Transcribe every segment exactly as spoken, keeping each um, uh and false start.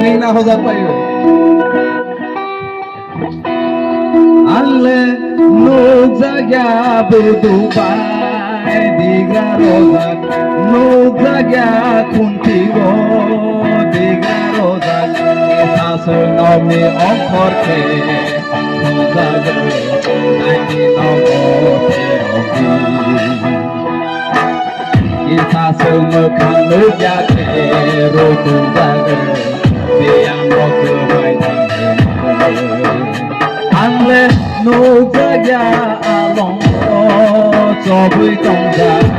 Nina hojak paio. Angle nukjakya budu bai digra rojak, nukjakya khunti o digra rojak, saswk nokni ongkhor khe thumjagwi naini nogo pherokdi. Kisa se mwkhang nukya khe rukujagwi biyang rok kwbai thangkhe. Angle nukjakya alongo chobwi tongjak.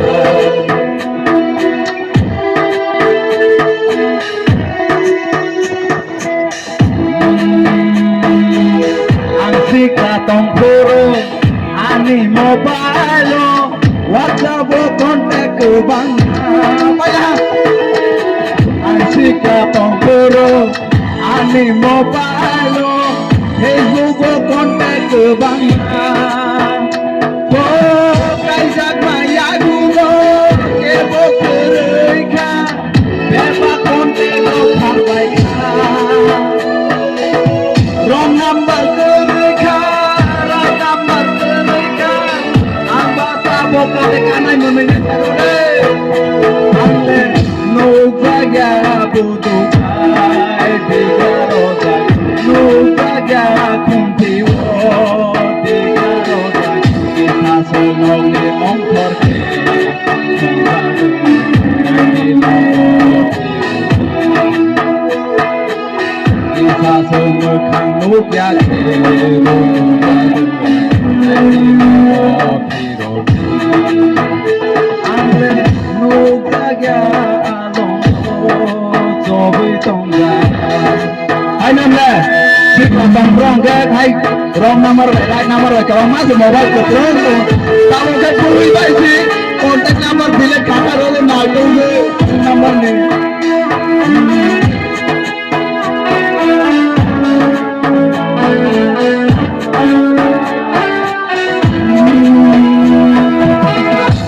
Ang sikla tongphuru ani mobile-o WhatsApp-o contact kwbangma. Ang sikla tongphuru ani mobile-o Facebook-o contact kwbangma. Bo kaijakma yagulo kebo kwrwi kha. Bebak konti no kharbai kha. Wrong number kwrwi kha, right number kwrwi kha. Ang ba tabok kare kanai mwnwi ni tharo re. Ang le nukjakya budu bai diga rojak. Nukjakya khunti o diga rojak. Kisa se nokni ongkhor khe. Hainamle, sikla tongphuru hwnkhe hai wrong number bai right number bai kwbangma se mobile kwthwng tong. Tamo khe bwrwi bai se contact number delete kha kha rw nai tong se number ni.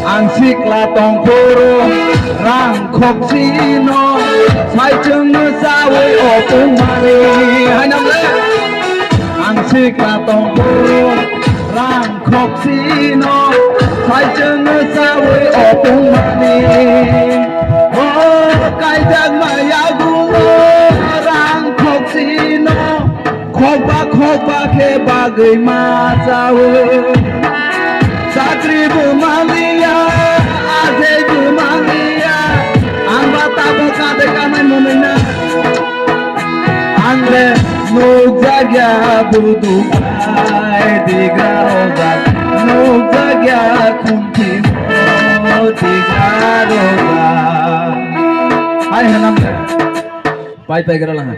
Ang sikla tongphuru rang khoksino saichung sawi opung mani. Hainamle ang sikla tongphuru rang khoksino saichung sawi opung mani. O kaijakma yagulo rang khoksino. Khokba khokba khe bagwi ma chao. Chakri bo manliya, ajai bo manliya. Ang ba tabok kade kanai mwnwi na. Ang le nukjakya budu bai diga rojak. Nukjakya khunti o diga rojak. Hai hanam le. Pai pai gra lang.